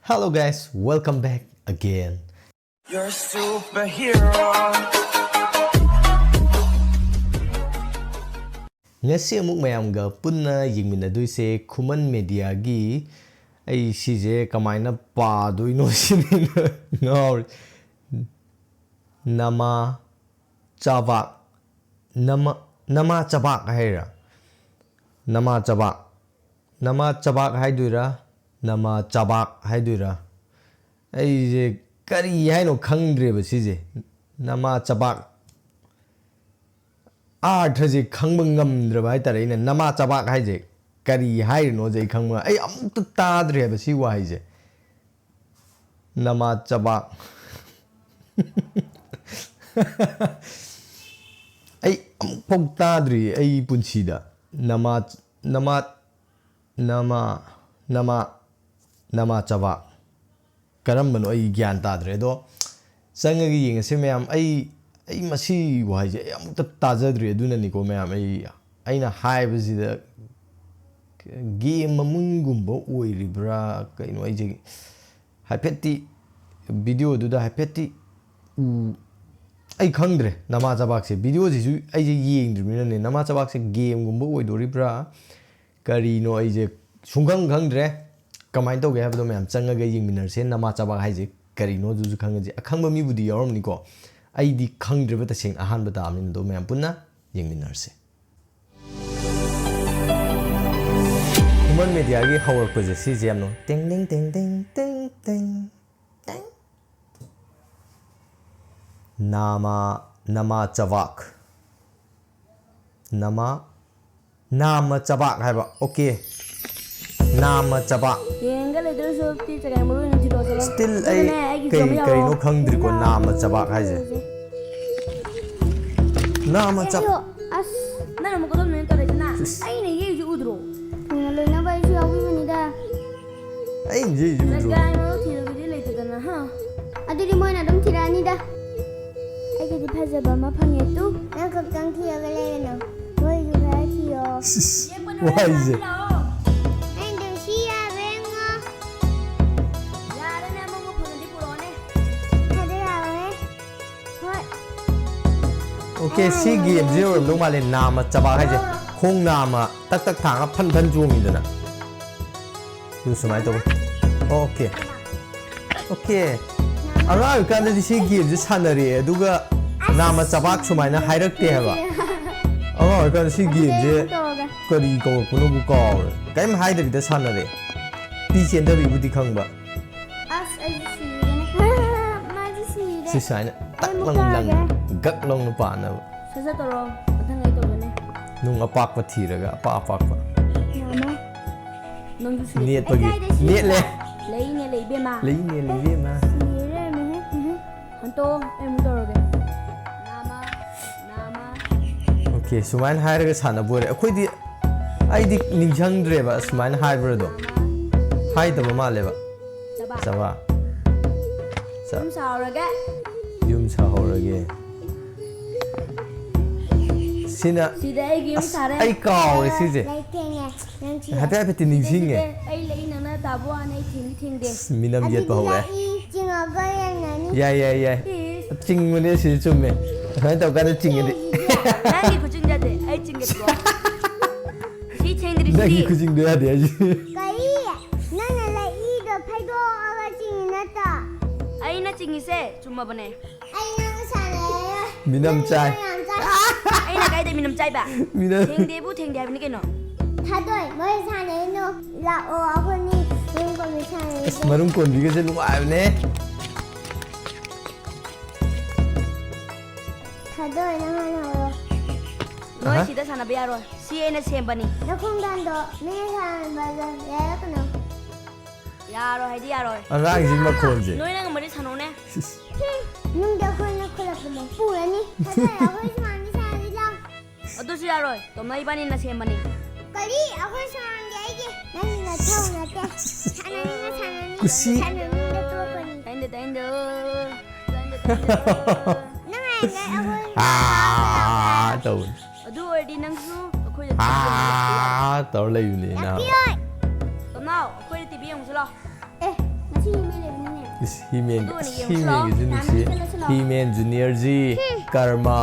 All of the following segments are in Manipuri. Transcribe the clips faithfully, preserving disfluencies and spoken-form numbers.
Hello guys, welcome back again. You're a superhero. ꯉꯁꯤ ꯑꯃꯨꯛ ꯃꯌꯥꯝꯒ ꯄꯨꯟꯅ ꯌꯦꯡꯃꯤꯟꯅꯗꯣꯏꯁꯦ ꯈꯨꯃꯟ ꯃꯦꯗꯤꯌꯥꯒꯤ, ꯑꯩ ꯁꯤꯁꯦ ꯀꯃꯥꯏꯅ ꯄꯥꯗꯣꯏꯅꯣ ꯁꯤꯅꯤ ꯉꯥꯎꯔꯤ꯫ ꯅꯃꯥ ꯆꯕꯥꯛ, ꯅꯃꯥ, ꯅꯃꯥ ꯆꯕꯥꯛ ꯍꯥꯏꯔ? ꯅꯃꯥ ꯆꯕꯥꯛ, ꯅꯃꯥ ꯆꯕꯥꯛ ꯍꯥꯏꯗꯣꯏꯔꯥ, ꯅꯃꯥ ꯆꯕꯥꯛ ꯍꯥꯏꯗꯣꯏꯔꯥ? ꯑꯩꯁꯦ ꯀꯔꯤ ꯍꯥꯏꯅꯣ ꯈꯪꯗ꯭ꯔꯦꯕ ꯁꯤꯁꯦ꯫ ꯅꯃꯥ ꯆꯕꯥꯛ, ꯑꯥꯔꯊꯁꯦ ꯈꯪꯕ ꯉꯝꯗ꯭ꯔꯕ ꯍꯥꯏꯇꯥꯔꯦ꯫ ꯑꯩꯅ ꯅꯃꯥ ꯆꯕꯥꯛ ꯍꯥꯏꯁꯦ ꯀꯔꯤ ꯍꯥꯏꯔꯤꯅꯣꯁꯦ ꯑꯩ ꯈꯪꯕ, ꯑꯩ ꯑꯃꯨꯛꯇ ꯇꯥꯗ꯭ꯔꯦꯕ ꯁꯤ ꯋꯥꯍꯩꯁꯦ꯫ ꯅꯃꯥ ꯆꯕꯥꯛ꯫ ꯑꯩ ꯑꯃꯨꯛꯐꯥꯎ ꯇꯥꯗ꯭ꯔꯤ ꯑꯩ ꯄꯨꯟꯁꯤꯗ꯫ ꯅꯃꯥ, ꯅꯃꯥ, ꯅꯃꯥ, ꯅꯃꯥ, ꯅꯃꯥ ꯆꯕꯥꯛ꯫ ꯀꯔꯝꯕꯅꯣ ꯑꯩ ꯒ꯭ꯌꯥꯟ ꯇꯥꯗ꯭ꯔꯦ꯫ ꯑꯗꯣ ꯆꯪꯉꯒ ꯌꯦꯡꯉꯁꯤ ꯃꯌꯥꯝ꯫ ꯑꯩ, ꯑꯩ ꯃꯁꯤ ꯋꯥꯍꯩꯁꯦ ꯑꯩ ꯑꯃꯨꯛꯇ ꯇꯥꯖꯗ꯭ꯔꯤ꯫ ꯑꯗꯨꯅꯅꯤꯀꯣ ꯃꯌꯥꯝ, ꯑꯩ, ꯑꯩꯅ ꯍꯥꯏꯕꯁꯤꯗ ꯒꯦꯝ ꯃꯃꯤꯡꯒꯨꯝꯕ ꯑꯣꯏꯔꯤꯕ꯭ꯔꯥ ꯀꯩꯅꯣ, ꯑꯩꯁꯦ ꯍꯥꯏꯐꯦꯠꯇꯤ ꯚꯤꯗꯤꯑꯣꯗꯨꯗ ꯍꯥꯏꯐꯦꯠꯇꯤ ꯎ-, ꯑꯩ ꯈꯪꯗ꯭ꯔꯦ ꯅꯃꯥ ꯆꯕꯥꯛꯁꯦ꯫ ꯚꯤꯗꯤꯑꯣꯁꯤꯁꯨ ꯑꯩꯁꯦ ꯌꯦꯡꯗ꯭ꯔꯤꯕꯅꯤꯅꯅꯦ, ꯅꯃꯥ ꯆꯕꯥꯛꯁꯦ ꯒꯦꯝꯒꯨꯝꯕ ꯑꯣꯏꯗꯣꯔꯤꯕ꯭ꯔꯥ ꯀꯔꯤꯅꯣ ꯑꯩꯁꯦ ꯁꯨꯡꯈꯪ ꯈꯪꯗ꯭ꯔꯦ꯫ ꯀꯃꯥꯏꯅ ꯇꯧꯒꯦ ꯍꯥꯏꯕꯗꯣ ꯃꯌꯥꯝ ꯆꯪꯉꯒ ꯌꯦꯡꯃꯤꯟꯅꯔꯁꯦ꯫ ꯅꯃꯥ ꯆꯕꯥꯛ ꯍꯥꯏꯁꯦ ꯀꯔꯤꯅꯣ ꯑꯗꯨꯁꯨ ꯈꯪꯉꯁꯦ꯫ ꯑꯈꯪꯕ ꯃꯤꯕꯨꯗꯤ ꯌꯥꯎꯔꯝꯅꯤꯀꯣ, ꯑꯩꯗꯤ ꯈꯪꯗ꯭ꯔꯦꯕ ꯇꯁꯦꯡꯅ, ꯑꯍꯥꯟꯕ ꯇꯥꯕꯅꯤꯅ꯫ ꯑꯗꯣ ꯃꯌꯥꯝ ꯄꯨꯟꯅ ꯌꯦꯡꯃꯤꯟꯅꯔꯁꯦ꯫ ꯈꯨꯃꯟ ꯃꯦꯗꯤꯌꯥꯒꯤ ꯍꯧꯔꯛꯄꯁꯦ ꯁꯤꯁꯦ ꯌꯥꯝ ꯅꯨꯡꯉꯥꯏ꯫ ꯇꯦꯡ ꯇꯦꯡ ꯇꯦꯡ ꯇꯦꯡ ꯇꯦꯡ ꯇꯦꯡ ꯇꯦꯡ꯫ ꯅꯥꯃ, ꯅꯃꯥ ꯆꯕꯥꯛ꯫ ꯅꯃꯥ, ꯅꯥꯃ ꯆꯕꯥꯛ ꯍꯥꯏꯕ꯫ ꯑꯣꯀꯦ꯫ ꯅꯥꯃ ꯆꯕꯥꯛ꯫ ꯌꯦꯡꯒ ꯂꯩꯗꯣꯏ ꯁꯔꯨꯛꯇꯤ ꯆꯒꯦꯝ ꯃꯔꯨ ꯑꯣꯏꯅ ꯊꯤꯜꯂꯛꯑꯣ ꯆꯠꯂꯣ꯫ Still ꯑꯩ ꯑꯗꯨꯒꯅꯦ, ꯑꯩꯒꯤ ꯀꯩ, ꯆꯣꯝ ꯌꯥꯎꯑꯣ꯫ ꯀꯔꯤꯅꯣ ꯈꯪꯗ꯭ꯔꯤꯀꯣ, ꯑꯗꯨꯒꯅꯦ, ꯅꯥꯃ ꯆꯕꯥꯛ ꯍꯥꯏꯁꯦ꯫ ꯌꯦꯡꯉꯣ, ꯑꯁ꯫ ꯅꯪꯅ ꯑꯃꯨꯛ ꯀꯗꯣꯝꯗꯅꯣ ꯇꯧꯔꯛꯏꯁꯤꯅ? ꯏꯁ꯫ ꯑꯩꯅ ꯌꯦꯛꯏꯁꯤ ꯎꯗ꯭ꯔꯣ? ꯊꯨꯅ ꯂꯣꯏꯅꯕ ꯑꯩꯁꯨ ꯌꯥꯎꯕꯤꯕꯅꯤꯗ꯫ ꯑꯩꯅ ꯌꯦꯛꯏꯁꯤ ꯎꯗ꯭ꯔꯣ? ꯆꯒꯦꯝ ꯃꯔꯨ ꯊꯤꯔꯨꯕꯗꯤ ꯂꯩꯇꯗꯅ, ꯍꯥ? ꯑꯗꯨꯗꯤ ꯃꯣꯏꯅ ꯑꯗꯨꯝ ꯊꯤꯔꯛꯑꯅꯤꯗ꯫ ꯑꯩꯒꯤꯗꯤ ꯐꯖꯕ ꯑꯃ ꯐꯪꯉꯦ ꯇꯨ꯫ ꯅꯪ ꯈꯛꯇꯪ ꯊꯤꯔꯒ ꯂꯩꯔꯅꯨ꯫ ꯃꯣꯏꯁꯨ ꯈꯔ ꯊꯤꯌꯣ꯫ ꯁꯤꯁ, ꯌꯦꯛꯄ ꯅꯣꯏ ꯋꯥꯍꯩꯁꯦ꯫ ꯂꯥꯛꯑꯣ꯫ ꯑꯩꯅ ꯑꯗꯨꯝ ꯁꯤ ꯌꯥꯕ꯭ꯔꯥ ꯌꯦꯡꯉꯣ꯫ ꯑꯦ, ꯁꯤ ꯒꯦꯝꯁꯦ ꯑꯣꯏꯔꯝꯗꯧ ꯃꯥꯜꯂꯦ, ꯅꯥꯃ ꯆꯕꯥꯛ ꯍꯥꯏꯁꯦ꯫ ꯈꯣꯡ ꯅꯥꯃ ꯇꯛ ꯇꯛ ꯊꯥꯡꯉ ꯐꯟ ꯐꯟ ꯆꯣꯡꯉꯤꯗꯅ꯫ ꯑꯗꯨ ꯁꯨꯃꯥꯏꯅ ꯇꯧꯕ꯫ ꯑꯣꯀꯦ꯫ ꯑꯣꯀꯦ꯫ ꯑꯉꯥꯡ ꯑꯣꯏꯔꯤꯀꯥꯟꯗꯗꯤ ꯁꯤ ꯒꯦꯝꯁꯦ ꯁꯥꯟꯅꯔꯛꯑꯦ, ꯑꯗꯨꯒ ꯅꯥꯃ ꯆꯕꯥꯛ ꯁꯨꯃꯥꯏꯅ ꯍꯥꯏꯔꯛꯇꯦ ꯍꯥꯏꯕ꯫ ꯑꯉꯥꯡ ꯑꯣꯏꯔꯤꯀꯥꯟꯗ ꯁꯤ ꯒꯦꯝꯁꯦ ꯀꯔꯤ ꯀꯧꯔꯛꯄꯅꯣꯕꯨ ꯀꯥꯎꯔꯦ꯫ ꯀꯔꯤꯝ ꯍꯥꯏꯗꯕꯤꯗ ꯁꯥꯟꯅꯔꯛꯑꯦ꯫ ꯄꯤ ꯆꯦꯟꯗꯕꯤꯕꯨꯗꯤ ꯈꯪꯕ꯫ ꯑꯁ, ꯑꯩꯗꯤ ꯁꯤꯔꯦꯅꯦ꯫ ꯃꯥꯗꯤ ꯁꯤꯔꯦ꯫ ꯁꯤ ꯁꯨꯃꯥꯏꯅ ꯇꯛ ꯑꯩ ꯑꯃꯨꯛ ꯂꯪ ꯂꯪ, ꯇꯥꯔꯒꯦ꯫ ꯒꯛ ꯂꯥꯎꯅ ꯄꯥꯅꯕ꯫ ꯁꯠ ꯁꯠ ꯇꯧꯔꯣ꯫ ꯃꯊꯪ ꯑꯩ ꯇꯧꯗꯣꯏꯅꯦ꯫ ꯅꯨꯡ ꯑꯄꯥꯛꯄ ꯊꯤꯔꯒ, ꯑꯄꯥꯛ ꯑꯄꯥꯛꯄ꯫ ꯌꯥꯝꯃꯦ꯫ ꯅꯪꯁꯨ ꯁꯤꯔꯦ꯫ ꯅꯦꯠꯄꯒꯤ꯫ ꯑꯩ ꯀꯥꯏꯗ ꯁꯤꯔꯤꯕ? ꯅꯦꯠꯂꯦ꯫ ꯂꯩꯅꯦ, ꯂꯩꯕꯦꯝꯃ꯫ ꯂꯩꯅꯦ, ꯂꯩꯕꯦꯝꯃ꯫ ꯁꯤꯔꯦ, ꯃꯦꯍꯦ, ꯃꯦꯍꯦ꯫ ꯍꯟꯇꯣ, ꯑꯩ ꯑꯃꯨꯛ ꯇꯧꯔꯒꯦ꯫ ꯅꯥꯃ, ꯅꯥꯃ꯫ ꯑꯣꯀꯦ, ꯁꯨꯃꯥꯏꯅ ꯍꯥꯏꯔꯒ ꯁꯥꯟꯅꯕ ꯑꯣꯏꯔꯦ꯫ ꯑꯩꯈꯣꯏꯗꯤ, ꯑꯩꯗꯤ ꯅꯤꯡꯁꯤꯡꯗ꯭ꯔꯦꯕ, ꯑꯁꯨꯃꯥꯏꯅ ꯍꯥꯏꯕ꯭ꯔꯥꯗꯣ꯫ ꯍꯥꯏꯗꯕ ꯃꯥꯜꯂꯦꯕ꯫ ꯆꯕꯥ꯫ ꯆꯕꯥ꯫ ꯆ-, ꯌꯨꯝ ꯁꯥꯍꯧꯔꯒꯦ꯫ ꯌꯨꯝ ꯁꯥꯍꯧꯔꯒꯦ꯫ ꯁꯤꯅ, ꯁꯤꯗ ꯑꯩꯒꯤ ꯌꯨꯝ ꯑꯁ, ꯁꯥꯔꯦ꯫ ꯑꯩ ꯀꯥꯎꯔꯦ ꯁꯤꯁꯦ꯫ ꯂꯩꯇꯦꯅꯦ, ꯅꯪ ꯁꯤ ꯍꯥꯏꯐꯦꯠ ꯍꯥꯏꯐꯦꯠꯇꯤ ꯅꯤꯡꯁꯤꯡꯉꯦ꯫ ꯁꯤꯗ ꯑꯩ ꯂꯩ, ꯅꯪꯅ ꯇꯥꯕ ꯋꯥꯅꯦ, ꯑꯩ ꯊꯦꯡꯗꯤ ꯊꯦꯡꯗꯦ꯫ ꯑꯁ, ꯃꯤꯅꯝ ꯌꯦꯠꯄ ꯑꯗꯨꯗꯤ ꯍꯧꯔꯦ꯫ ꯂꯥꯛꯏ, ꯆꯤꯡꯉꯒ ꯌꯦꯡꯉꯅꯤ꯫ ꯌꯥꯏ, ꯌꯥꯏ, ꯌꯥꯏ꯫ ꯏꯁ꯫ ꯆꯤꯡꯕꯅꯦ ꯁꯤꯗꯤ, ꯆꯨꯝꯃꯦ꯫ ꯑꯁꯨꯃꯥꯏꯅ ꯇꯧꯀꯥꯟꯗ ꯆꯤꯡꯉꯗꯤ꯫ ꯅꯪꯒꯤ ꯈꯨꯆꯤꯡ ꯌꯥꯗꯦ, ꯑꯩ ꯆꯤꯡꯒꯦꯀꯣ꯫ ꯁꯤ ꯊꯦꯡꯗ꯭ꯔꯤ, ꯅꯪꯒꯤ ꯁꯤꯗꯤ꯫ ꯈꯨꯆꯤꯡꯗꯣ ꯌꯥꯗꯦ ꯍꯥꯏꯁꯤ꯫ ꯀꯔꯤ? ꯅꯪꯅ ꯂꯩꯏꯗꯣ ꯐꯩꯗꯣꯛꯑꯒ ꯆꯤꯡꯉꯤ ꯅꯠꯇ꯭ꯔꯣ? ꯑꯩꯅ ꯆꯤꯡꯉꯤꯁꯦ ꯆꯨꯝꯃꯕꯅꯦ꯫ ꯑꯩ ꯅꯪꯒ ꯁꯥꯟꯅꯔꯔꯣꯏ꯫ ꯃꯤꯅꯝ ꯅꯪ ꯆꯥꯏ꯫ ꯌꯥꯝ ꯆꯥꯏ꯫ ꯑꯩꯅ ꯀꯥꯏꯗ ꯃꯤꯅꯝ ꯆꯥꯏꯕ? ꯃꯤꯅꯝ꯫ ꯊꯦꯡꯗꯦꯕꯨ ꯊꯦꯡꯗꯦ ꯍꯥꯏꯕꯅꯤ ꯀꯩꯅꯣ꯫ ꯊꯥꯗꯣꯏ, ꯃꯣꯏ ꯁꯥꯟꯅꯩꯅꯣ꯫ ꯂꯥꯛꯑꯣ, ꯑꯩꯈꯣꯏꯅꯤ ꯃꯔꯨꯝ ꯀꯣꯟꯕꯤ ꯁꯥꯟꯅꯔꯁꯦ꯫ ꯑꯁ, ꯃꯔꯨꯝ ꯀꯣꯟꯕꯤꯒꯁꯦ ꯅꯨꯡꯉꯥꯏꯕꯅꯦ꯫ ꯊꯥꯗꯣꯏ, ꯅꯪ ꯍꯥꯟꯅ ꯍꯧꯔꯣ꯫ ꯅꯣꯏ ꯑꯍ꯫ ꯁꯤꯗ ꯁꯥꯟꯅꯕ ꯌꯥꯔꯣꯏ꯫ ꯁꯤ ꯑꯩꯅ ꯁꯦꯝꯕꯅꯤ꯫ ꯅꯈꯣꯡꯗꯥꯟꯗꯣ ꯃꯤꯅ ꯁꯥꯟꯅꯕꯗ ꯌꯥꯔꯛꯀꯅꯨ꯫ ꯌꯥꯔꯣꯏ ꯍꯥꯏꯗꯤ ꯌꯥꯔꯣꯏ꯫ ꯑꯉꯥꯡꯁꯤ ꯃꯈꯣꯟꯁꯦ꯫ ꯅꯣꯏꯅ ꯉꯝꯃꯗꯤ ꯁꯥꯟꯅꯧꯅꯦ꯫ ꯁꯤꯁ꯫ ꯍꯨꯝ, ꯅꯨꯡꯗ ꯑꯩꯈꯣꯏꯅ ꯈꯨꯜꯂꯛꯄꯗꯣ ꯄꯨꯔꯅꯤ꯫ ꯊꯥꯗꯣꯏ, ꯑꯩꯈꯣꯏ ꯁꯨꯃꯥꯡꯗ ꯁꯥꯟꯅꯁꯤ ꯂꯥꯎ꯫ ꯑꯗꯨꯁꯨ ꯌꯥꯔꯣꯏ꯫ ꯇꯣꯝꯅ ꯏꯕꯥꯅꯤꯅ ꯁꯦꯝꯕꯅꯤ꯫ ꯀꯔꯤ? ꯑꯩꯈꯣꯏ ꯁꯨꯃꯥꯡꯗꯤ ꯑꯩꯒꯤ꯫ ꯅꯪꯒꯤ ꯅꯊꯧ ꯅꯠꯇꯦ꯫ ꯁꯥꯟꯅꯅꯤꯡꯉ ꯁꯥꯟꯅꯅꯤꯡꯉ ꯀꯨꯁꯤ꯫ ꯁꯥꯟꯅꯅꯤꯡꯗ ꯇꯣꯛꯀꯅꯤ꯫ ꯇꯥꯏꯟꯗ, ꯇꯥꯏꯟꯗ꯫ ꯇꯥꯏꯟꯗ, ꯇꯥꯏꯟꯗ꯫ ꯅꯪ ꯍꯌꯦꯡꯗꯩ ꯑꯩꯈꯣꯏ ꯑꯥ ꯇꯧꯕꯅꯤ꯫ ꯑꯗꯨ ꯑꯣꯏꯔꯗꯤ ꯅꯪꯁꯨ ꯑꯩꯈꯣꯏꯗ ꯑꯥ ꯇꯧꯔ ꯂꯩꯕꯅꯦ ꯅꯥꯕ꯫ ꯂꯥꯛꯄꯤꯔꯣꯏ꯫ ꯇꯣꯝꯅꯥꯎ, ꯑꯩꯈꯣꯏꯗ ꯇꯤꯚꯤ ꯌꯦꯡꯉꯨꯁꯤ ꯂꯥꯎ꯫ ꯑꯦ, ꯉꯁꯤ ꯍꯤꯃꯦꯟ ꯂꯩꯕꯅꯤꯅꯦ꯫ ꯏꯁ, ꯍꯤꯃꯦꯟ, ꯑꯗꯨ ꯑꯣꯏꯅ ꯏꯁ, ꯌꯦꯡꯉꯨꯁꯤ ꯂꯥꯎ꯫ ꯍꯤꯃꯦꯟꯒꯁꯦ ꯅꯨꯡꯁꯤ꯫ ꯌꯥꯝꯅ ꯆꯠꯂꯁꯤ ꯂꯥꯎ꯫ ꯍꯤꯃꯦꯟ, ꯖꯨꯅꯤꯌꯔꯖꯤ, ꯍꯨꯝ꯫ ꯀꯔꯃ꯫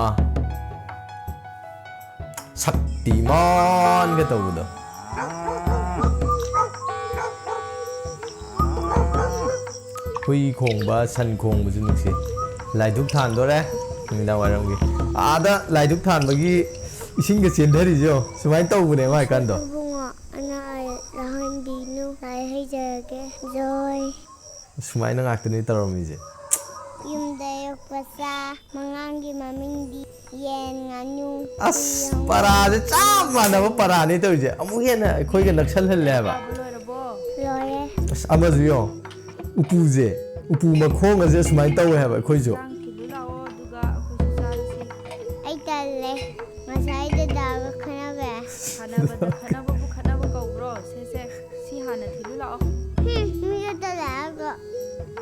ꯁꯛꯇꯤꯃꯥꯟꯒ ꯇꯧꯕꯗꯣ꯫ ꯍꯨꯏ ꯈꯣꯡꯕ, ꯁꯟ ꯈꯣꯡꯕꯁꯨ ꯅꯨꯡꯁꯤ꯫ ꯂꯥꯏꯗꯨꯛ ꯊꯥꯟꯗꯣꯔꯦ ꯅꯨꯃꯤꯗꯥꯡ ꯋꯥꯏꯔꯝꯒꯤ꯫ ꯑꯥꯗ ꯂꯥꯏꯗꯨꯛ ꯊꯥꯟꯕꯒꯤ ꯏꯁꯤꯡꯒ ꯆꯦꯟꯊꯔꯤꯁꯦ ꯌꯦꯡꯉꯣ꯫ ꯁꯨꯃꯥꯏꯅ ꯇꯧꯕꯅꯦ ꯃꯥꯏ ꯀꯥꯟꯗꯣ꯫ ꯏꯕꯨꯡꯉꯣ, ꯑꯅꯥ ꯑꯌꯦꯛ ꯌꯥꯎꯍꯟꯕꯤꯅꯨ꯫ ꯂꯥꯏ ꯍꯩꯖꯔꯒꯦ꯫ ꯖꯣꯏ꯫ ꯁꯨꯃꯥꯏꯅ ꯉꯥꯛꯇꯅꯦ ꯇꯧꯔꯝꯃꯤꯁꯦ꯫ ꯌꯨꯝꯗ ꯌꯣꯛꯄ ꯁꯥ ꯃꯉꯥꯡꯒꯤ ꯃꯃꯤꯡꯗꯤ ꯌꯦꯟ, ꯉꯥꯅꯨ, ꯑꯁ, ꯍꯨꯏ, ꯄꯔꯥꯁꯦ ꯆꯞ ꯃꯥꯟꯅꯕ ꯄꯔꯥꯅꯦ ꯇꯧꯔꯤꯁꯦ꯫ ꯑꯃꯨꯛ ꯍꯦꯟꯅ ꯑꯩꯈꯣꯏꯒ ꯅꯛꯁꯜꯍꯜꯂꯦ ꯍꯥꯏꯕ꯫ ꯂꯣꯏꯔꯕꯣ? ꯂꯣꯏꯔꯦ꯫ ꯑꯁ, ꯑꯃꯁꯨ ꯌꯦꯡꯉꯣ꯫ ꯎꯄꯨꯁꯦ, ꯎꯄꯨ ꯃꯈꯣꯡ ꯑꯁꯦ ꯁꯨꯃꯥꯏꯅ ꯇꯧꯋꯦ ꯍꯥꯏꯕ ꯑꯩꯈꯣꯏꯁꯨ꯫ ꯆꯥꯛ ꯊꯤꯜꯂꯨ ꯂꯥꯛꯑꯣ, ꯑꯗꯨꯒ ꯑꯩꯈꯣꯏꯁꯨ ꯆꯥꯔꯁꯤ꯫ ꯑꯩ ꯇꯜꯂꯦ꯫ ꯉꯁꯥꯏ ꯗꯗꯥꯒ ꯈꯠꯅꯕ ꯌꯥꯏ꯫ ꯈꯠꯅꯕꯗ ꯈꯠꯅꯕꯕꯨ ꯈꯠꯅꯕ ꯀꯧꯕ꯭ꯔꯣ? ꯁꯦ, ꯁꯦ, ꯁꯤ ꯍꯥꯟꯅ ꯊꯤꯜꯂꯨ ꯂꯥꯛꯑꯣ꯫ ꯍꯨꯝ, ꯃꯤꯁꯨ ꯇꯜꯂꯦ ꯍꯥꯏꯔꯒ꯫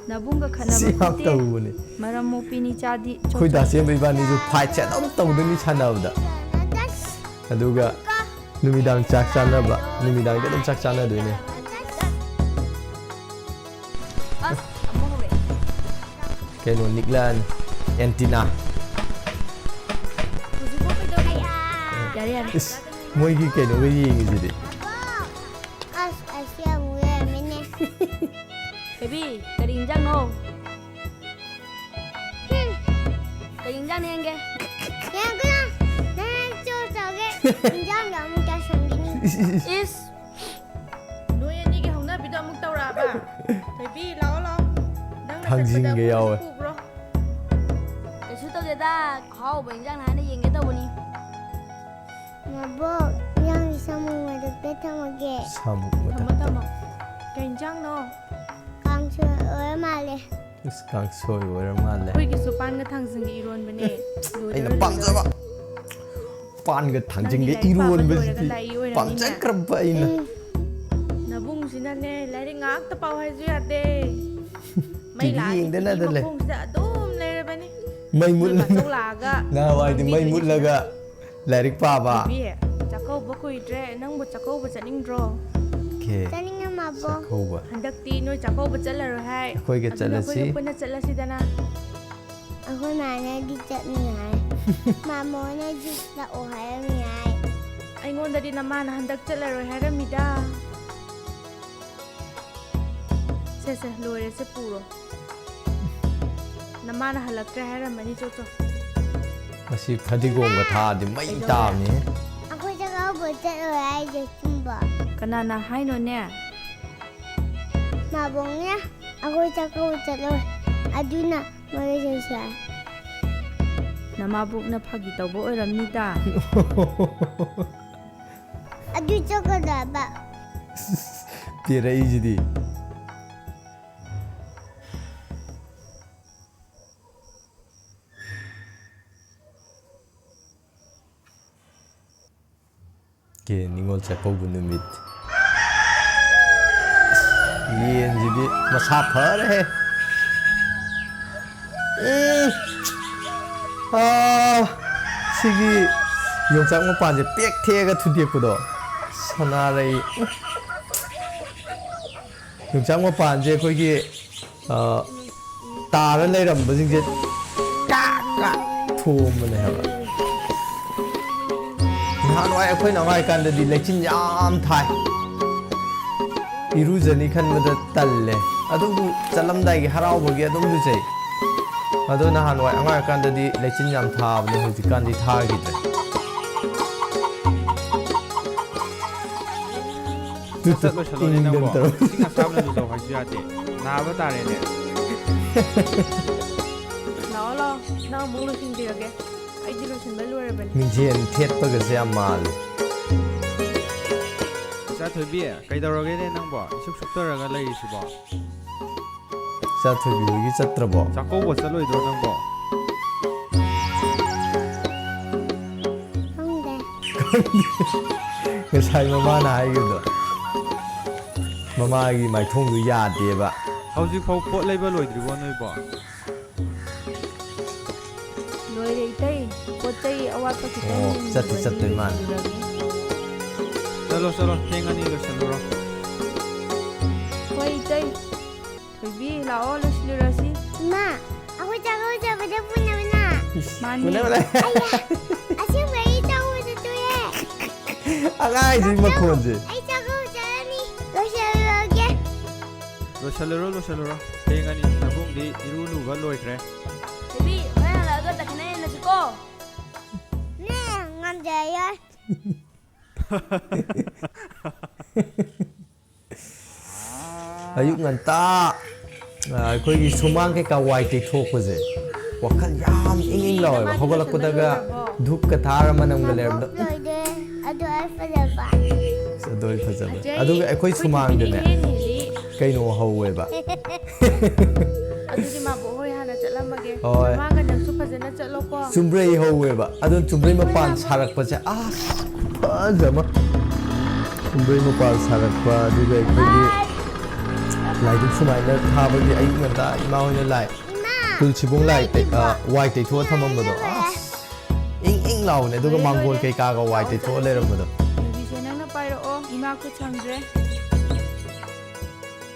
ꯅꯕꯨꯡꯒ ꯁꯤ ꯈꯠꯅꯕ ꯌꯥꯝ ꯐꯠꯇꯦ꯫ ꯇꯧꯕꯅꯦ꯫ ꯃꯔꯝ ꯃꯣꯛꯄꯤꯅꯤ ꯆꯥꯗꯤ꯫ ꯑꯩꯈꯣꯏ ꯗꯥ ꯆꯦꯟꯕ ꯏꯕꯥꯅꯤꯁꯨ ꯐꯥꯏꯠꯁꯦ ꯑꯗꯨꯝ ꯇꯧꯗꯣꯏꯅꯤ ꯁꯥꯟꯅꯕꯗ꯫ ꯑꯗꯨꯒ ꯅꯨꯃꯤꯗꯥꯡ ꯆꯥꯛ ꯆꯥꯅꯕ, ꯅꯨꯃꯤꯗꯥꯡꯗꯤ ꯑꯗꯨꯝ ꯆꯥꯛ ꯆꯥꯅꯗꯣꯏꯅꯦ꯫ ꯑꯁ, ꯑꯃꯨꯛ ꯍꯧꯔꯛꯑꯦ꯫ ꯀꯩꯅꯣ, ꯅꯤꯛꯂꯛꯑꯅꯤ꯫ ꯑꯦꯟꯇꯤꯅꯥ꯫ ꯍꯧꯖꯤꯛꯐꯥꯎ ꯀꯩꯗꯧꯔꯤ? ꯌꯥꯔꯦ, ꯌꯥꯔꯦ꯫ ꯏꯁ, ꯃꯣꯏꯒꯤ ꯀꯩꯅꯣꯒ ꯌꯦꯡꯉꯤꯁꯤꯗꯤ꯫ ꯑꯁ, ꯑꯁꯤ ꯑꯃꯨꯛ ꯂꯩꯔꯝꯃꯦꯅꯦ꯫ ꯕꯦꯕꯤ, ꯀꯔꯤ ꯏꯟꯖꯥꯡꯅꯣ? ꯍꯨꯝ꯫ ꯀꯔꯤ ꯏꯟꯖꯥꯡꯅ ꯍꯦꯟꯒꯦ? ꯌꯦꯡꯉꯨꯀꯣ, ꯅꯪ ꯆꯣ ꯆꯥꯒꯦ꯫ ꯏꯟꯖꯥꯡꯗꯣ ꯑꯃꯨꯛ ꯆꯥꯁꯟꯈꯤꯅꯤ꯫ ꯏꯁ, ꯏꯁ, ꯏꯁ꯫ ꯏꯁ! ꯅꯣꯏ ꯑꯅꯤꯒꯤ ꯍꯧꯅꯕꯤꯗꯣ ꯑꯃꯨꯛ ꯇꯧꯔꯛꯑꯕ? ꯊꯣꯏꯕꯤ, ꯂꯥꯛꯑꯣ, ꯂꯥꯛꯑꯣ꯫ ꯅꯪꯅ ꯊꯥꯡꯖꯤꯡꯒ ꯆꯠꯄꯗ ꯑꯩꯈꯣꯏꯁꯨ ꯌꯥꯎꯋꯦ꯫ ꯄꯨꯈ꯭ꯔꯣ꯫ ꯀꯩꯁꯨ ꯇꯧꯗꯦꯗ, ꯑꯍꯥꯎꯕ ꯏꯟꯖꯥꯡ ꯍꯥꯏꯅ ꯌꯦꯡꯒꯦ ꯇꯧꯕꯅꯤ꯫ ꯃꯕꯣꯛ, ꯏꯟꯖꯥꯡꯁꯤ ꯁꯥꯃꯨꯛ ꯃꯊꯛꯇ ꯊꯝꯃꯒꯦ꯫ ꯁꯥꯃꯨꯛ ꯊꯝꯃꯣ, ꯃꯊꯛꯇ꯫ ꯊꯝꯃꯣ꯫ ꯀꯩ ꯏꯟꯖꯥꯡꯅꯣ? ꯀꯥꯡꯁꯣꯏ ꯑꯣꯏꯔ ꯃꯥꯜꯂꯦ꯫ ꯏꯁ, ꯀꯥꯡꯁꯣꯏ ꯑꯣꯏꯔ ꯃꯥꯜꯂꯦ꯫ ꯑꯩꯈꯣꯏꯒꯤꯁꯨ ꯄꯥꯟꯒ ꯊꯥꯡꯖꯤꯡꯒ ꯏꯔꯣꯟꯕꯅꯦ꯫ ꯑꯦ, ꯂꯣꯏꯗꯧꯔꯦ, ꯑꯩꯅ ꯂꯣꯏꯗꯧꯔꯦ꯫ ꯄꯥꯝꯖꯕ ꯄꯥꯟꯒ ꯅꯪꯗꯤ ꯊꯥꯡꯖꯤꯡꯒ ꯂꯥꯏꯔꯤꯛ ꯄꯥꯕ ꯏꯔꯣꯟꯕꯁꯤꯗꯤ ꯂꯣꯏꯔꯒ ꯂꯥꯛꯏ ꯑꯣꯏꯔꯝꯅꯤꯅꯦ꯫ ꯄꯥꯝꯖꯈ꯭ꯔꯕ ꯑꯩꯅ꯫ ꯎꯝ꯫ ꯅꯕꯨꯡꯁꯤꯅꯅꯦ, ꯂꯥꯏꯔꯤꯛ ꯉꯥꯛꯇ ꯄꯥꯎ ꯍꯥꯏꯁꯨ ꯌꯥꯗꯦ꯫ ꯃꯩ ꯇꯤ ꯚꯤ ꯂꯥꯛꯑꯗꯤ ꯌꯦꯡꯗꯅ ꯇꯤ ꯚꯤ ꯑꯗꯨꯝ ꯂꯩ꯫ ꯃꯈꯣꯡꯁꯤꯗ ꯑꯗꯨꯝ ꯂꯩꯔꯕꯅꯤ꯫ ꯃꯩ ꯅꯣꯏ ꯃꯨꯠꯂꯒ ꯃꯆꯧ ꯂꯥꯛꯑꯒ ꯅꯍꯥꯟꯋꯥꯏꯗꯤ ꯃꯩ ꯉꯥꯡꯕꯤꯗꯣꯏꯅꯤ ꯃꯨꯠꯂꯒ ꯁꯤꯗ꯫ ꯂꯥꯏꯔꯤꯛ ꯄꯥꯕ꯫ ꯕꯦꯕꯤ, ꯆꯥꯛꯀꯧꯕ ꯀꯨꯏꯗ꯭ꯔꯦ꯫ ꯅꯪꯕꯨ ꯆꯥꯛꯀꯧꯕ ꯆꯠꯅꯤꯡꯗ꯭ꯔꯣ? ꯑꯣꯀꯦ꯫ ꯆꯠꯅꯤꯡꯉꯦ, ꯃꯥꯕꯣꯛ꯫ ꯆꯥꯛꯀꯧꯕ꯫ ꯍꯟꯗꯛꯇꯤ ꯅꯣꯏ ꯆꯥꯛꯀꯧꯕ ꯆꯠꯂꯔꯣꯏ ꯍꯥꯏ꯫ ꯑꯩꯈꯣꯏꯒ ꯑꯗꯨꯅ ꯆꯠꯂꯁꯤ꯫ ꯑꯩꯈꯣꯏꯒ ꯄꯨꯟꯅ ꯆꯠꯂꯁꯤꯗꯅ꯫ ꯑꯩꯈꯣꯏ ꯃꯥꯅꯗꯤ ꯆꯠꯅꯤ ꯍꯥꯏ꯫ ꯃꯥꯃꯣꯅꯁꯨ ꯂꯥꯛꯑꯣ ꯍꯥꯏꯔꯝꯃꯤ ꯍꯥꯏ꯫ ꯑꯩꯉꯣꯟꯗꯗꯤ ꯅꯃꯥꯅ ꯍꯟꯗꯛ ꯆꯠꯂꯔꯣꯏ ꯍꯥꯏꯔꯝꯃꯤꯗ꯫ ꯁꯦ, ꯁꯦ, ꯂꯣꯏꯔꯦ, ꯁꯦ ꯄꯨꯔꯣ꯫ ꯅꯃꯥꯅ ꯍꯜꯂꯛꯇ꯭ꯔꯦ ꯍꯥꯏꯔꯝꯃꯅꯤ, ꯆꯣ, ꯆꯣ꯫ ꯃꯁꯤ ꯐꯗꯤꯒꯣꯝꯒ ꯊꯥꯛꯑꯗꯤ ꯃꯩ ꯀꯩꯗꯧꯔꯦ? ꯇꯥꯕꯅꯤꯍꯦ꯫ ꯑꯩꯈꯣꯏ ꯆꯥꯛꯀꯧꯕ ꯆꯠꯂꯣꯏ ꯍꯥꯏꯁꯦ ꯆꯨꯝꯕ? ꯀꯅꯥꯅ ꯍꯥꯏꯅꯣꯅꯦ? ꯃꯥꯕꯣꯛꯅ ꯑꯩꯈꯣꯏ ꯆꯥꯛꯀꯧꯕ ꯆꯠꯂꯣꯏ꯫ ꯑꯗꯨꯅ ꯃꯣꯏ ꯂꯩꯁꯟꯁꯦ꯫ ꯅꯃꯥꯕꯣꯛꯅ ꯐꯥꯒꯤ ꯇꯧꯕ ꯑꯣꯏꯔꯝꯅꯤꯗ꯫ ꯑꯗꯨ ꯆꯠꯀꯗꯕ꯫ ꯄꯦꯔꯛꯏꯁꯤꯗꯤ꯫ ꯀꯦ, ꯅꯤꯉꯣꯜ ꯆꯥꯛꯀꯧꯕ ꯅꯨꯃꯤꯠ꯫ ꯌꯦꯟꯁꯤꯗꯤ ꯃꯁꯥ ꯐꯔꯦꯍꯦ꯫ ꯎꯝ꯫ ꯑꯥ, ꯁꯤꯒꯤ ꯌꯣꯡꯆꯥꯛ ꯃꯄꯥꯟꯁꯦ ꯄꯦꯛ ꯊꯦꯛꯑꯒ ꯊꯨꯗꯦꯛꯄꯗꯣ꯫ ꯁꯅꯥꯔꯩ꯫ ꯎꯝ꯫ ꯌꯣꯡꯆꯥꯛ ꯃꯄꯥꯟꯁꯦ ꯑꯩꯈꯣꯏꯒꯤ, ꯑ, ꯇꯥꯔ ꯂꯩꯔꯝꯕꯁꯤꯡꯁꯦ ꯀꯥꯛ ꯀꯥꯛ ꯊꯣꯝꯕꯅꯦ ꯍꯥꯏꯕ꯫ ꯅꯍꯥꯟꯋꯥꯏ ꯑꯩꯈꯣꯏꯅ ꯑꯉꯥꯡ ꯑꯣꯏꯔꯤꯀꯥꯟꯗꯗꯤ ꯂꯩꯆꯤꯟ ꯌꯥꯝ ꯊꯥꯏ꯫ ꯏꯔꯨꯖꯅꯤ ꯈꯟꯕꯗ ꯇꯜꯂꯦ꯫ ꯑꯗꯨꯕꯨ ꯆꯠꯂꯝꯗꯥꯏꯒꯤ ꯍꯔꯥꯎꯕꯒꯤ ꯑꯗꯨꯝ ꯂꯨꯖꯩ꯫ ꯑꯗꯣ ꯅꯍꯥꯟꯋꯥꯏ ꯑꯉꯥꯡ ꯑꯣꯏꯔꯤꯀꯥꯟꯗꯗꯤ ꯂꯩꯆꯤꯟ ꯌꯥꯝ ꯊꯥꯕꯅꯦ, ꯍꯧꯖꯤꯛꯀꯥꯟꯗꯤ ꯊꯥꯈꯤꯗ꯭ꯔꯦ꯫ ꯁꯠ ꯁꯠ ꯂꯣꯏꯁꯜꯂꯣꯅꯦ ꯅꯪꯕꯣ꯫ ꯏꯪꯗꯅ ꯇꯧꯔ꯫ ꯏꯁꯤꯡ ꯑꯁꯥꯕꯅ ꯂꯨꯖꯧ ꯍꯥꯏꯁꯨ ꯌꯥꯗꯦ꯫ ꯅꯥꯕ ꯇꯥꯔꯦꯅꯦ꯫ ꯂꯥꯛꯑꯣ, ꯂꯥꯛꯑꯣ꯫ ꯅꯪ ꯑꯃꯨꯛ ꯂꯣꯏꯁꯤꯟꯕꯤꯔꯒꯦ꯫ ꯑꯩꯗꯤ ꯂꯣꯏꯁꯤꯟꯕ ꯂꯣꯏꯔꯕꯅꯤ꯫ ꯃꯤꯡꯁꯦꯟ ꯊꯦꯠꯄꯒꯁꯦ ꯌꯥꯝ ꯃꯥꯜꯂꯦ꯫ ꯏꯆꯥ ꯊꯣꯏꯕꯤ, ꯀꯩꯗꯧꯔꯒꯦꯅꯦ ꯅꯪꯕꯣ? ꯏꯁꯨꯛ ꯁꯨꯛꯇꯔꯒ ꯂꯩꯔꯤꯁꯤꯕꯣ? ꯏꯆꯥ ꯊꯣꯏꯕꯤ ꯍꯣꯏꯒꯤ ꯆꯠꯇ꯭ꯔꯕꯣ? ꯆꯥꯛꯀꯧꯕ ꯆꯠꯂꯣꯏꯗ꯭ꯔꯣ ꯅꯪꯕꯣ? ꯈꯪꯗꯦ꯫ ꯉꯁꯥꯏ ꯃꯃꯥꯅ ꯍꯥꯏꯈꯤꯕꯗꯣ꯫ ꯃꯃꯥꯒꯤ ꯃꯥꯏꯊꯣꯡꯗꯣ ꯌꯥꯗꯦꯕ꯫ ꯍꯧꯖꯤꯛꯐꯥꯎ ꯄꯣꯠ ꯂꯩꯕ ꯂꯣꯏꯗ꯭ꯔꯤꯕꯣ ꯅꯣꯏꯕꯣ? ꯂꯣꯏꯔꯦ, ꯏꯇꯩ꯫ ꯄꯣꯠ ꯆꯩ ꯑꯋꯥꯠꯄ ꯈꯤꯇꯪ ꯑꯣ, ꯆꯠꯇꯤ ꯌꯦꯡꯕꯤꯕꯅꯤ, ꯆꯠꯇꯣꯏ ꯃꯥꯜꯂꯦ꯫ ꯂꯣꯏꯁꯤꯜꯂꯨꯔꯒꯦ꯫ ꯆꯠꯂꯣ, ꯆꯠꯂꯣ꯫ ꯊꯦꯡꯉꯅꯤ, ꯂꯣꯏꯁꯤꯜꯂꯨꯔꯣ꯫ ꯍꯣꯏ, ꯏꯇꯩ꯫ ꯊꯣꯏꯕꯤ, ꯂꯥꯛꯑꯣ, ꯂꯣꯏꯁꯤꯜꯂꯨꯔꯁꯤ꯫ ꯏꯃꯥ, ꯑꯩꯈꯣꯏ ꯆꯥꯛꯀꯧꯕ ꯆꯠꯄꯗ ꯄꯨꯟꯅꯕꯅ꯫ ꯏꯁ, ꯃꯥꯅꯤ꯫ ꯄꯨꯟꯅꯕꯅ꯫ ꯑꯩꯌꯥ, ꯑꯁꯦꯡꯕꯒꯤ ꯆꯥꯛꯀꯧꯕ ꯆꯠꯇꯣꯏꯔꯦ꯫ ꯑꯉꯥꯡꯁꯤꯒꯤ ꯃꯈꯣꯟꯁꯦ꯫ ꯑꯩ ꯆꯥꯛꯈꯨꯝ ꯆꯠꯂꯅꯤ꯫ ꯂꯣꯏꯁꯤꯜꯂꯨꯔꯒꯦ꯫ ꯂꯣꯏꯁꯤꯜꯂꯨꯔꯣ, ꯂꯣꯏꯁꯤꯜꯂꯨꯔꯣ꯫ ꯊꯦꯡꯉꯅꯤ꯫ ꯅꯕꯨꯡꯗꯤ ꯏꯔꯨ ꯂꯨꯕ ꯂꯣꯏꯈ꯭ꯔꯦ꯫ ꯕꯦꯕꯤ, ꯍꯣꯔꯦꯟ ꯍꯜꯂꯛꯑꯒ ꯇꯛꯈꯠꯅ ꯌꯦꯡꯉꯁꯤꯀꯣ꯫ ꯅꯦ, ꯉꯝꯖꯔꯣꯏ꯫ ꯑꯌꯨꯛ ꯉꯟꯇꯥ, ꯑ, ꯑꯩꯈꯣꯏꯒꯤ ꯁꯨꯃꯥꯡ ꯀꯩꯀꯥ ꯋꯥꯏ ꯇꯩꯊꯣꯛꯄꯁꯦ ꯋꯥꯈꯜ ꯌꯥꯝ ꯏꯪ ꯏꯪ ꯂꯥꯎꯋꯦꯕ꯫ ꯍꯧꯒꯠꯂꯛꯄꯗꯒ ꯙꯨꯞꯀ ꯊꯥꯔ ꯃꯅꯝꯒ ꯂꯩꯔꯝꯗ꯫ ꯂꯣꯏꯔꯦ꯫ ꯑꯗꯨ ꯑꯩ ꯐꯖꯕ꯫ ꯑꯗꯣ ꯑꯩ ꯐꯖꯕ꯫ ꯑꯖꯩ, ꯑꯗꯨꯒ ꯑꯩꯈꯣꯏ ꯑꯩꯈꯣꯏ ꯁꯨꯃꯥꯡꯗꯅꯦ ꯊꯣꯏꯕꯤꯅ ꯏꯍꯦꯟ ꯍꯦꯜꯂꯤ꯫ ꯀꯩꯅꯣ ꯍꯧꯋꯦꯕ꯫ ꯑꯗꯨꯗꯤ ꯃꯥꯕꯨ ꯍꯣꯏ ꯍꯥꯟꯅ ꯆꯠꯂꯝꯃꯒꯦ꯫ ꯍꯣꯏ꯫ ꯃꯥꯒ ꯅꯪꯁꯨ ꯐꯖꯅ ꯆꯠꯂꯣꯀꯣ꯫ ꯆꯨꯝꯕ꯭ꯔꯩ ꯍꯧꯋꯦꯕ꯫ ꯑꯗꯣ ꯆꯨꯝꯕ꯭ꯔꯩ ꯃꯄꯥꯟ ꯁꯥꯔꯛꯄꯁꯦ ꯑꯁ ꯈꯨꯐꯖ ꯑꯃ꯫ ꯆꯨꯝꯕ꯭ꯔꯩ ꯃꯄꯥꯟ ꯁꯥꯔꯛꯄ, ꯑꯗꯨꯒ ꯑꯩꯈꯣꯏꯒꯤ ꯂꯥꯏꯗꯨꯛ ꯁꯨꯃꯥꯏꯅ ꯊꯥꯕꯒꯤ ꯑꯌꯨꯛ ꯉꯟꯇꯥ ꯏꯃꯥ ꯍꯣꯏꯅ ꯂꯥꯏ, ꯏꯃꯥ, ꯇꯨꯜꯁꯤꯕꯣꯡ ꯂꯥꯏ ꯇꯩ-, ꯑ, ꯋꯥꯏ ꯇꯩꯊꯣꯛꯑ ꯊꯝꯃꯝꯕꯗꯣ ꯑꯁ ꯏꯪ ꯏꯪ ꯂꯥꯎꯕꯅꯦ꯫ ꯑꯗꯨꯒ ꯂꯣꯏꯔꯦ, ꯃꯥꯡꯒꯣꯜ ꯂꯣꯏꯔꯦ꯫ ꯀꯩꯀꯥꯒ ꯋꯥꯏ ꯇꯩꯊꯣꯛꯑ ꯂꯩꯔꯝꯕꯗꯣ꯫ ꯕꯦꯕꯤꯁꯦ ꯅꯪꯅ ꯄꯥꯏꯔꯛꯑꯣ, ꯏꯃꯥ ꯈꯨꯠ ꯁꯪꯗ꯭ꯔꯦ꯫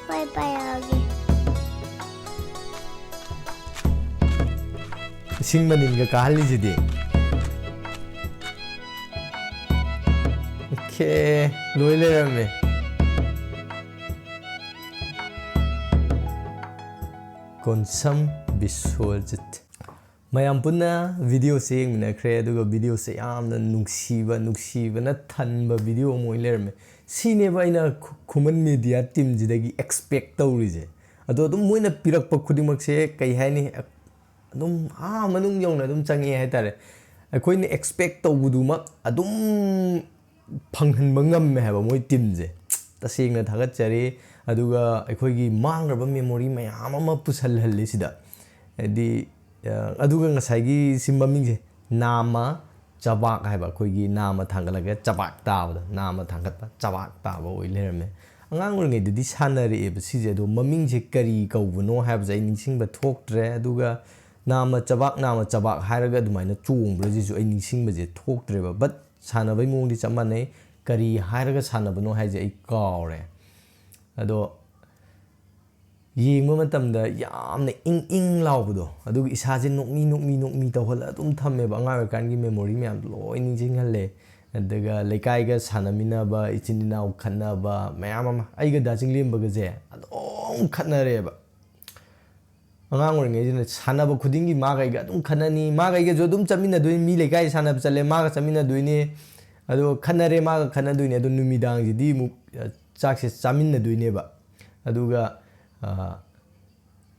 ꯍꯣꯏ, ꯄꯥꯏꯔꯛꯑꯒꯦ꯫ ꯏꯁꯤꯡ ꯃꯅꯤꯟꯒ ꯀꯥꯍꯜꯂꯤꯁꯤꯗꯤ꯫ ꯑꯣꯀꯦ, ꯂꯣꯏ ꯂꯩꯔꯝꯃꯦ꯫ ꯀꯣꯟꯁꯝ ꯕꯤꯁ꯭ꯋꯖꯤꯠ꯫ ꯃꯌꯥꯝ ꯄꯨꯟꯅ ꯚꯤꯗꯤꯑꯣꯁꯦ ꯌꯦꯡꯃꯤꯟꯅꯈ꯭ꯔꯦ, ꯑꯗꯨꯒ ꯚꯤꯗꯤꯑꯣꯁꯦ ꯌꯥꯝꯅ ꯅꯨꯡꯁꯤꯕ, ꯅꯨꯡꯁꯤꯕꯅ ꯊꯟꯕ ꯚꯤꯗꯤꯑꯣ ꯑꯃ ꯑꯣꯏꯅ ꯂꯩꯔꯝꯃꯦ꯫ ꯁꯤꯅꯦꯕ ꯑꯩꯅ ꯈꯨ-, ꯈꯨꯃꯟ ꯃꯦꯗꯤꯌꯥ ꯇꯤꯝꯁꯤꯗꯒꯤ ꯑꯦꯛꯁꯄꯦꯛ ꯇꯧꯔꯤꯁꯦ꯫ ꯑꯗꯣ ꯑꯗꯨꯝ ꯃꯣꯏꯅ ꯄꯤꯔꯛꯄ ꯈꯨꯗꯤꯡꯃꯛꯁꯦ, ꯀꯩ ꯍꯥꯏꯅꯤ, ꯑꯗꯨꯝ ꯑꯥ ꯃꯅꯨꯡ ꯌꯧꯅ ꯑꯗꯨꯝ ꯆꯪꯉꯛꯑꯦ ꯍꯥꯏꯇꯥꯔꯦ꯫ ꯑꯩꯈꯣꯏꯅ ꯑꯦꯛꯁꯄꯦꯛ ꯇꯧꯕꯗꯨꯃꯛ ꯑꯗꯨꯝ ꯐꯪꯍꯟꯕ ꯉꯝꯃꯦ ꯍꯥꯏꯕ ꯃꯣꯏ ꯇꯤꯝꯁꯦ꯫ ꯇꯁꯦꯡꯅ ꯊꯥꯒꯠꯆꯔꯤ꯫ ꯑꯗꯨꯒ ꯑꯩꯈꯣꯏꯒꯤ ꯃꯥꯡꯈ꯭ꯔꯕ ꯃꯦꯃꯣꯔꯤ ꯃꯌꯥꯝ ꯑꯃ ꯄꯨꯁꯜꯍꯜꯂꯤ ꯁꯤꯗ꯫ ꯍꯥꯏꯗꯤ, ꯑ, ꯑꯗꯨꯒ ꯉꯁꯥꯏꯒꯤ ꯁꯤ ꯃꯃꯤꯡꯁꯦ, ꯅꯥꯝꯃ ꯆꯕꯥꯛ ꯍꯥꯏꯕ, ꯑꯩꯈꯣꯏꯒꯤ ꯅꯥꯝꯃ ꯊꯥꯡꯒꯠꯂꯒ ꯆꯕꯥꯛ ꯇꯥꯕꯗꯣ, ꯅꯥꯝꯃ ꯊꯥꯡꯒꯠꯄ ꯆꯕꯥꯛ ꯇꯥꯕ ꯑꯣꯏ ꯂꯩꯔꯝꯃꯦ꯫ ꯑꯉꯥꯡ ꯑꯣꯏꯔꯤꯉꯩꯗꯗꯤ ꯁꯥꯟꯅꯔꯛꯑꯦꯕ ꯁꯤꯁꯦ, ꯑꯗꯣ ꯃꯃꯤꯡꯁꯦ ꯀꯔꯤ ꯀꯧꯕꯅꯣ ꯍꯥꯏꯕꯁꯦ ꯑꯩ ꯅꯤꯡꯁꯤꯡꯕ ꯊꯣꯛꯇ꯭ꯔꯦ꯫ ꯑꯗꯨꯒ ꯅꯥꯝꯃ ꯆꯕꯥꯛ, ꯅꯥꯝꯃ ꯆꯕꯥꯛ ꯍꯥꯏꯔꯒ ꯑꯗꯨꯃꯥꯏꯅ ꯆꯣꯡꯕ꯭ꯔꯥ ꯁꯤꯁꯨ ꯑꯩ ꯅꯤꯡꯁꯤꯡꯕꯁꯦ ꯊꯣꯛꯇ꯭ꯔꯦꯕ꯫ But ꯁꯥꯟꯅꯕꯩ ꯃꯑꯣꯡꯗꯤ ꯆꯞ ꯃꯥꯟꯅꯩ꯫ ꯀꯔꯤ ꯍꯥꯏꯔꯒ ꯁꯥꯟꯅꯕꯅꯣ ꯍꯥꯏꯁꯦ ꯑꯩ ꯀꯥꯎꯔꯦ꯫ ꯑꯗꯣ ꯌꯦꯡꯕ ꯃꯇꯝꯗ ꯌꯥꯝꯅ ꯏꯪ ꯏꯪ ꯂꯥꯎꯕꯗꯣ, ꯑꯗꯨꯒ ꯏꯁꯥꯁꯦ ꯅꯣꯛꯃꯤ ꯅꯣꯛꯃꯤ ꯅꯣꯛꯃꯤ ꯇꯧꯍꯜꯂ ꯑꯗꯨꯝ ꯊꯝꯃꯦꯕ꯫ ꯑꯉꯥꯡ ꯑꯣꯏꯔꯤꯀꯥꯟꯒꯤ ꯃꯦꯃꯣꯔꯤ ꯃꯌꯥꯝꯗꯣ ꯂꯣꯏ ꯅꯤꯡꯁꯤꯡꯍꯜꯂꯦ꯫ ꯑꯗꯨꯒ ꯂꯩꯀꯥꯏꯒ ꯁꯥꯟꯅꯃꯤꯟꯅꯕ, ꯏꯆꯤꯟ ꯏꯅꯥꯎ ꯈꯠꯅꯕ ꯃꯌꯥꯝ ꯑꯃ, ꯑꯩꯒ ꯗꯥ ꯆꯤꯡꯂꯦꯝꯕꯒꯁꯦ ꯑꯗꯨꯝ ꯈꯠꯅꯔꯦꯕ꯫ ꯑꯉꯥꯡ ꯑꯣꯏꯔꯤꯉꯩꯁꯤꯅ ꯁꯥꯟꯅꯕ ꯈꯨꯗꯤꯡꯒꯤ ꯃꯥꯒ ꯑꯩꯒ ꯑꯗꯨꯝ ꯈꯠꯅꯅꯤ, ꯃꯥꯒ ꯑꯩꯒꯁꯨ ꯑꯗꯨꯝ ꯆꯠꯃꯤꯟꯅꯗꯣꯏꯅꯤ, ꯃꯤ ꯂꯩꯀꯥꯏ ꯁꯥꯟꯅꯕ ꯆꯠꯂꯦ ꯃꯥꯒ ꯆꯠꯃꯤꯟꯅꯗꯣꯏꯅꯤ, ꯑꯗꯨꯒ ꯈꯠꯅꯔꯦ ꯃꯥꯒ ꯈꯠꯅꯗꯣꯏꯅꯤ꯫ ꯑꯗꯣ ꯅꯨꯃꯤꯗꯥꯡꯁꯤꯗꯤ ꯑꯃꯨꯛ, ꯑ, ꯆꯥꯛꯁꯦ ꯆꯥꯃꯤꯟꯅꯗꯣꯏꯅꯦꯕ꯫ ꯑꯗꯨꯒ, ꯑ,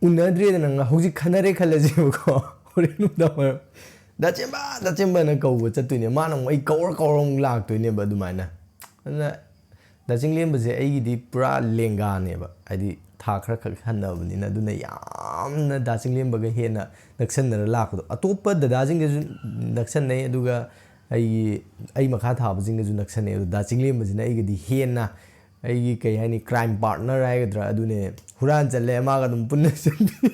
ꯎꯅꯗ꯭ꯔꯦꯗꯅ, ꯉ-, ꯍꯧꯖꯤꯛ ꯈꯠꯅꯔꯦ ꯈꯜꯂꯁꯦꯕꯀꯣ꯫ ꯍꯣꯔꯦꯟ ꯅꯨꯡꯗꯥꯡ ꯋꯥꯏꯔꯝ "ꯗꯥ ꯆꯦꯝꯕ, ꯗꯥ ꯆꯦꯝꯕ" ꯍꯥꯏꯅ ꯀꯧꯕ ꯆꯠꯇꯣꯏꯅꯦ, ꯃꯥꯅ ꯑꯃꯨꯛ ꯑꯩ ꯀꯧꯔ ꯀꯧꯔ ꯑꯃꯨꯛ ꯂꯥꯛꯇꯣꯏꯅꯦꯕ ꯑꯗꯨꯃꯥꯏꯅ꯫ ꯑꯗꯨꯅ ꯗꯥ ꯆꯤꯡꯂꯦꯝꯕꯁꯦ ꯑꯩꯒꯤꯗꯤ ꯄꯨꯔꯥ ꯂꯦꯡꯒꯥꯅꯦꯕ, ꯍꯥꯏꯗꯤ ꯊꯥ ꯈꯔ ꯈꯛ ꯍꯟꯅꯕꯅꯤꯅ, ꯑꯗꯨꯅ ꯌꯥꯝꯅ ꯗꯥ ꯆꯤꯡꯂꯦꯝꯕꯒ ꯍꯦꯟꯅ ꯅꯛꯁꯟꯅꯔ ꯂꯥꯛꯄꯗꯣ꯫ ꯑꯇꯣꯞꯄ ꯗꯗꯥꯁꯤꯡꯒꯁꯨ ꯅꯛꯁꯟꯅꯩ, ꯑꯗꯨꯒ ꯑꯩꯒꯤ, ꯑꯩ ꯃꯈꯥ ꯊꯥꯕꯁꯤꯡꯒꯁꯨ ꯅꯛꯁꯟꯅꯩ, ꯑꯗꯣ ꯗꯥ ꯆꯤꯡꯂꯦꯝꯕꯁꯤꯅ ꯑꯩꯒꯗꯤ ꯍꯦꯟꯅ, ꯑꯩꯒꯤ ꯀꯩ ꯍꯥꯏꯅꯤ, crime partner ꯍꯥꯏꯒꯗ꯭ꯔꯥ, ꯑꯗꯨꯅꯦ꯫ ꯍꯨꯔꯥꯟ ꯆꯠꯂꯦ ꯃꯥꯒ ꯑꯗꯨꯝ ꯄꯨꯟꯅ ꯆꯠꯄꯤ꯫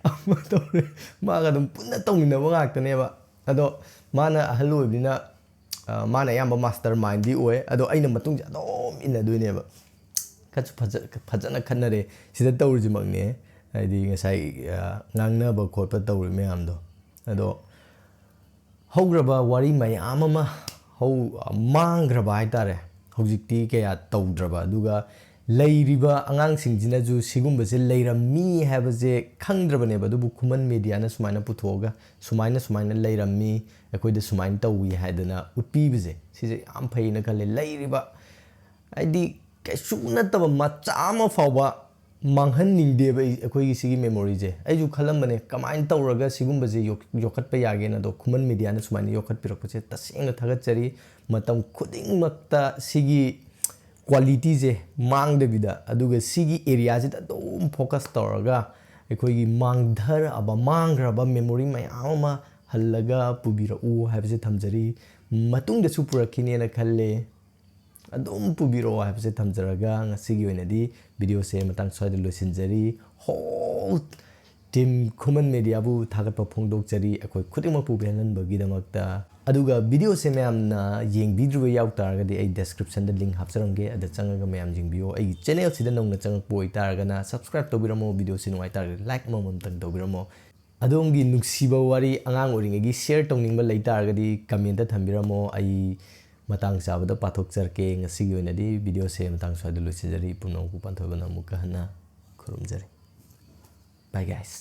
ꯑꯃ ꯇꯧꯔꯦ, ꯃꯥꯒ ꯑꯗꯨꯝ ꯄꯨꯟꯅ ꯇꯧꯃꯤꯟꯅꯕ ꯉꯥꯛꯇꯅꯦꯕ꯫ ꯑꯗꯣ ꯃꯥꯅ ꯑꯍꯜ ꯑꯣꯏꯕꯅꯤꯅ, ꯑ, ꯃꯥꯅ ꯑꯌꯥꯝꯕ master mind ꯗꯤ ꯑꯣꯏ, ꯑꯗꯣ ꯑꯩꯅ ꯃꯇꯨꯡꯁꯦ ꯑꯗꯨꯝ ꯏꯟꯅꯗꯣꯏꯅꯦꯕ꯫ ꯈꯠꯁꯨ ꯐꯖ-, ꯐꯖꯅ ꯈꯠꯅꯔꯦ꯫ ꯁꯤꯗ ꯇꯧꯔꯤꯁꯤꯃꯛꯅꯦ, ꯍꯥꯏꯗꯤ ꯉꯁꯥꯏ, ꯑ, ꯉꯥꯡꯅꯕ ꯈꯣꯠꯄ ꯇꯧꯔꯤ ꯃꯌꯥꯝꯗꯣ꯫ ꯑꯗꯣ ꯍꯧꯈ꯭ꯔꯕ ꯋꯥꯔꯤ ꯃꯌꯥꯝ ꯑꯃ ꯍꯧ-, ꯃꯥꯡꯈ꯭ꯔꯕ ꯍꯥꯏꯇꯥꯔꯦ꯫ ꯍꯧꯖꯤꯛꯇꯤ ꯀꯌꯥ ꯇꯧꯗ꯭ꯔꯕ, ꯑꯗꯨꯒ ꯂꯩꯔꯤꯕ ꯑꯉꯥꯡꯁꯤꯡꯁꯤꯅꯁꯨ ꯁꯤꯒꯨꯝꯕꯁꯦ ꯂꯩꯔꯝꯃꯤ ꯍꯥꯏꯕꯁꯦ ꯈꯪꯗ꯭ꯔꯕꯅꯦꯕ꯫ ꯑꯗꯨꯕꯨ ꯈꯨꯃꯟ ꯃꯦꯗꯤꯌꯥꯅ ꯁꯨꯃꯥꯏꯅ ꯄꯨꯊꯣꯛꯑꯒ ꯁꯨꯃꯥꯏꯅ, ꯁꯨꯃꯥꯏꯅ ꯂꯩꯔꯝꯃꯤ, ꯑꯩꯈꯣꯏꯗ ꯁꯨꯃꯥꯏꯅ ꯇꯧꯏ ꯍꯥꯏꯗꯅ ꯎꯠꯄꯤꯕꯁꯦ, ꯁꯤꯁꯦ ꯌꯥꯝ ꯐꯩꯅ ꯈꯜꯂꯦ꯫ ꯂꯩꯔꯤꯕ, ꯍꯥꯏꯗꯤ, ꯀꯩꯁꯨ ꯅꯠꯇꯕ ꯃꯆꯥ ꯑꯃ ꯐꯥꯎꯕ ꯃꯥꯡꯍꯟꯅꯤꯡꯗꯦꯕ ꯑꯩ, ꯑꯩꯈꯣꯏꯒꯤ ꯁꯤꯒꯤ memory ꯁꯦ꯫ ꯑꯩꯁꯨ ꯈꯜꯂꯝꯕꯅꯦ, ꯀꯃꯥꯏꯅ ꯇꯧꯔꯒ ꯁꯤꯒꯨꯝꯕꯁꯦ ꯌꯣꯛ-, ꯌꯣꯛꯈꯠꯄ ꯌꯥꯒꯦꯅ꯫ ꯑꯗꯣ ꯈꯨꯃꯟ ꯃꯦꯗꯤꯌꯥꯅ ꯁꯨꯃꯥꯏꯅ ꯌꯣꯛꯈꯠꯄꯤꯔꯛꯄꯁꯦ ꯇꯁꯦꯡꯅ ꯊꯥꯒꯠꯆꯔꯤ꯫ ꯃꯇꯝ ꯈꯨꯗꯤꯡꯃꯛꯇ ꯁꯤꯒꯤ quality ꯁꯦ ꯃꯥꯡꯗꯕꯤꯗ, ꯑꯗꯨꯒ ꯁꯤꯒꯤ area ꯁꯤꯗ ꯑꯗꯨꯝ focus ꯇꯧꯔꯒ ꯑꯩꯈꯣꯏꯒꯤ ꯃꯥꯡꯊꯔꯛꯑꯕ, ꯃꯥꯡꯈ꯭ꯔꯕ memory ꯃꯌꯥꯝ ꯑꯃ ꯍꯜꯂꯒ ꯄꯨꯕꯤꯔꯛꯎ ꯍꯥꯏꯕꯁꯦ ꯊꯝꯖꯔꯤ꯫ ꯃꯇꯨꯡꯗꯁꯨ ꯄꯨꯔꯛꯈꯤꯅꯦꯅ ꯈꯜꯂꯦ꯫ ꯑꯗꯨꯝ ꯄꯨꯕꯤꯔꯛꯑꯣ ꯍꯥꯏꯕꯁꯦ ꯊꯝꯖꯔꯒ, ꯉꯁꯤꯒꯤ ꯑꯣꯏꯅꯗꯤ video ꯁꯦ ꯃꯇꯥꯡ ꯁ꯭ꯋꯥꯏꯗ ꯂꯣꯏꯁꯤꯟꯖꯔꯤ꯫ Whole team ꯈꯨꯃꯟ ꯃꯦꯗꯤꯌꯥꯕꯨ ꯊꯥꯒꯠꯄ ꯐꯣꯡꯗꯣꯛꯆꯔꯤ, ꯑꯩꯈꯣꯏ ꯈꯨꯗꯤꯡꯃꯛꯄꯨ ꯄꯦꯜꯍꯟꯕꯒꯤꯗꯃꯛꯇ꯫ ꯑꯗꯨꯒ video ꯁꯦ ꯃꯌꯥꯝꯅ ꯌꯦꯡꯕꯤꯗ꯭ꯔꯤꯕ ꯌꯥꯎ ꯇꯥꯔꯒꯗꯤ, ꯑꯩ description ꯗ link ꯍꯥꯞꯆꯔꯝꯒꯦ, ꯑꯗ ꯆꯪꯉꯒ ꯃꯌꯥꯝ ꯌꯦꯡꯕꯤꯌꯣ꯫ ꯑꯩꯒꯤ channel ꯁꯤꯗ ꯅꯧꯅ ꯆꯪꯉꯛꯄ ꯑꯣꯏꯇꯥꯔꯒꯅ subscribe ꯇꯧꯕꯤꯔꯝꯃꯣ, video ꯁꯤ ꯅꯨꯡꯉꯥꯏ ꯇꯥꯔꯒꯗꯤ like ꯑꯃꯃꯝꯇꯪ ꯇꯧꯕꯤꯔꯝꯃꯣ꯫ ꯑꯗꯣꯝꯒꯤ ꯅꯨꯡꯁꯤꯕ ꯋꯥꯔꯤ ꯑꯉꯥꯡ ꯑꯣꯏꯔꯤꯉꯩꯒꯤ share ꯇꯧꯅꯤꯡꯕ ꯂꯩ ꯇꯥꯔꯒꯗꯤ comment ꯊꯝꯕꯤꯔꯝꯃꯣ꯫ ꯑꯩ ꯃꯇꯥꯡ ꯆꯥꯕꯗ ꯄꯥꯊꯣꯛꯆꯔꯛꯀꯦ꯫ ꯉꯁꯤꯒꯤ ꯑꯣꯏꯅꯗꯤ video ꯁꯦ ꯃꯇꯥꯡ ꯁ꯭ꯋꯥꯏꯗ ꯂꯣꯏꯁꯤꯟꯖꯔꯤ꯫ ꯄꯨꯝꯅꯃꯛꯄꯨ ꯄꯥꯟꯊꯣꯏꯕꯅ ꯑꯃꯨꯛꯀ ꯍꯟꯅ ꯈꯨꯔꯨꯝꯖꯔꯤ꯫ Bye guys꯫